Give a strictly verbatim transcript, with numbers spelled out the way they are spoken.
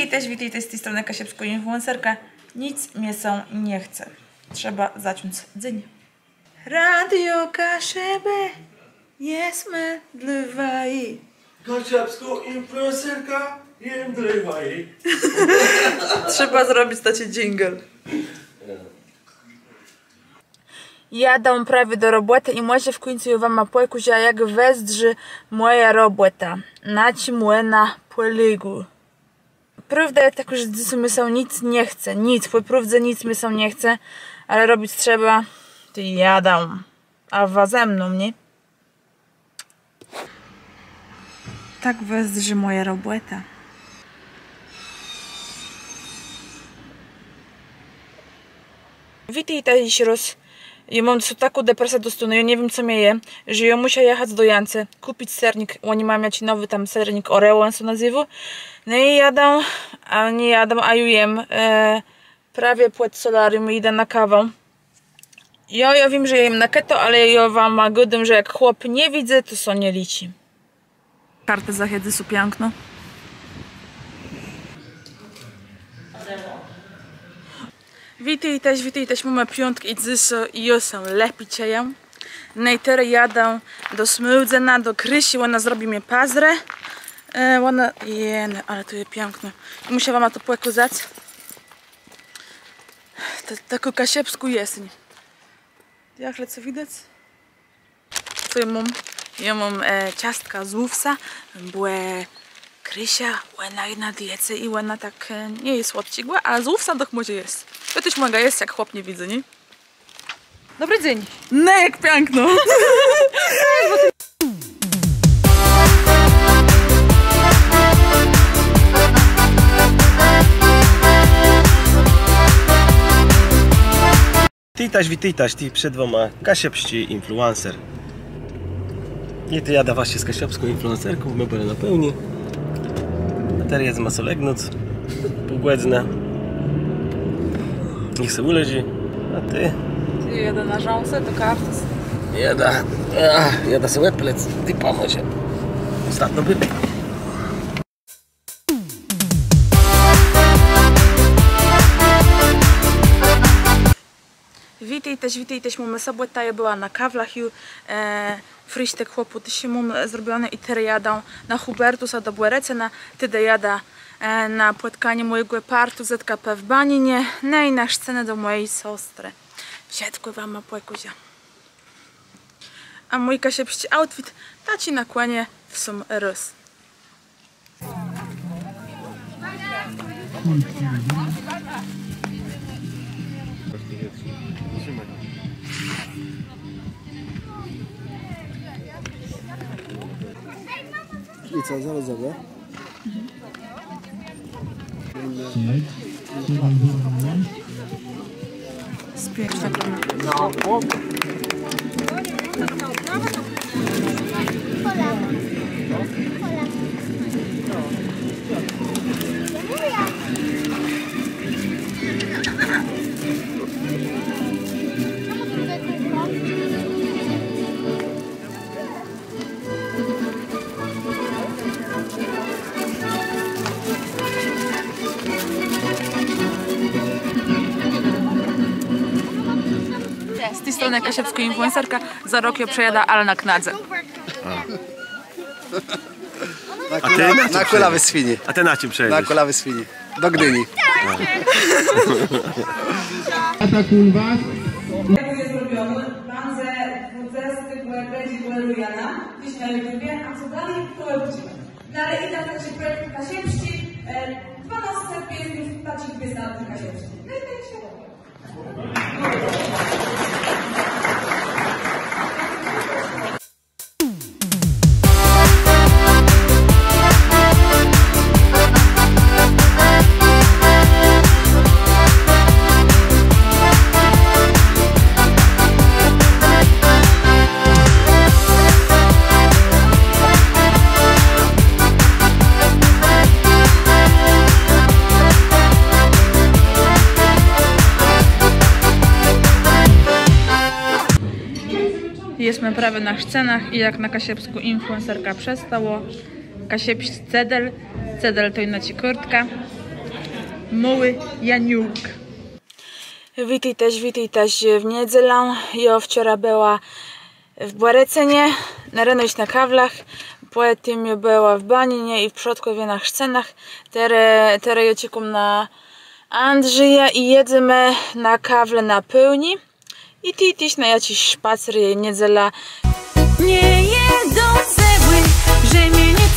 Witôjtaż, witôjtaż, z ti stronë kaszëbskô influencerka. Nic mie sã nie chce. Trzeba zacząc dzéń. Radio Kaszëbë, jesmë dlô waji. Kaszëbskô influencerka, jem dlô waji. Trzeba zrobic taczi jingle. Jadã prawie do robòtë i mòże w kùńcu jô wama pòkôżã, jak wëzdrzi mòja robòta, na czim òna pòlégô. Prôwda je takô, że dzysô mie sã nic nie chce, nic, pò prôwdze nic mie sã nie chce, ale robic trzeba, tej jadã. A wa ze mną, nié? Tak wëzdrzi mòja robòta. Witôjtaż jesz rôz. Jô móm so taką depresjã dostóną, jô nie wiém, co mie je, że jô mùszã jachac do Jancë, kùpic sernik, òni mają jaczis nowi tam sernik Oreo, òn sã nazéwô. No i jadã, a nie jadã, a ju jem, e, prawie pòd solarium i jidã na kawã. Jo, jô wiém, że jô jem na keto, ale jô wama gôdóm, że jak chłop nie widzy, to sã nie liczi. Kartëzach je dzysô piãkno. Witôjtaż, witôjtaż, mómë piątk i dzysô jô sã lepi czëjã. No i terô jadã do Smôłdzëna, do Krisi, òna zrobi mie pazurë. E, òna, jenë, ale tu je piãkno. I mùszã wama to pòkôzac. Ta, takô kaszëbskô jeséń. Jak le co widac? Co jô móm? Jô móm, e, cëstka z òwsa, bò, e, Krisia, òna je na diece i òna tak, e, nie jé słodczégò, a z òwsa doch mòże jesc. To téż mògã jesc, jak chłop nie widzy, nié? Dobri dzéń. No, jak piãkno. Witôjtaż, witôjtaż, tu przed wama kaszëbsczi influencer. I tu jadã włôsnie z kaszëbską influencerką, më bëlë na pôłnié. A terô jidzemë so legnąc. Pół gòdzënë. Niech sã ùleżi. A të? Të jadã na rzãsë, to kartuz. Jadã, ach, jadã so òblec. Të pòmòżë. Òstatno béł. Witôjtaż, witôjtaż, mómë sobòtã, jô bëła na kawlach ju, e, frisztëk chłopù téż móm zrobiony i terô jadã na Hubertusa do Bòrëcëna, tedë jadã, e, na pòtkanié mòjégò partu Z K P w Baninie, no i na chrzcënã do mòji sostrë. Wszëtkò wama pòkôżã. A mój kaszëbsczi outfit, taczi na kònie w sóm rôz. I co, zaraz jadę? Z ti stronë kaszëbskô influencerka, za rok jô przejadã, ale na knadze. A të na czim przejedzesz? Na kùlawi swini. A të na czim przejedzesz? Na kùlawi swini. Do Gdini. Jô je zrobiony, bãdze dwadzestégò trzecégò lëpińca, gdzes na YouTubie, a co dali, to òbôczimë. No ale i tak taczi projekt kaszëbsczi, e, dwanôsce piesni, taczich piesni kaszëbsczich. No i tak sã robi. Jesmë prawie na chrzcënach i jak na kaszëbską influencerkã przëstało, kaszëbsczi cedel, cedel to jinaczi kùrtka. Môłi Janiuk. Witôjtaż, witôjtaż w niedzelã. Jô wczora bëła w Bòrëcënie, na reno jesz na kawlach, pòtemù jô bëła w Baninie i w Przodkòwie na chrzcënach. Terô, terô jô czekóm na Andrzeja i jedzemë na kawle na pôłnié. I tej téż na jaczis szpacér, niedzelã. Nie je do zëbù, że mie nie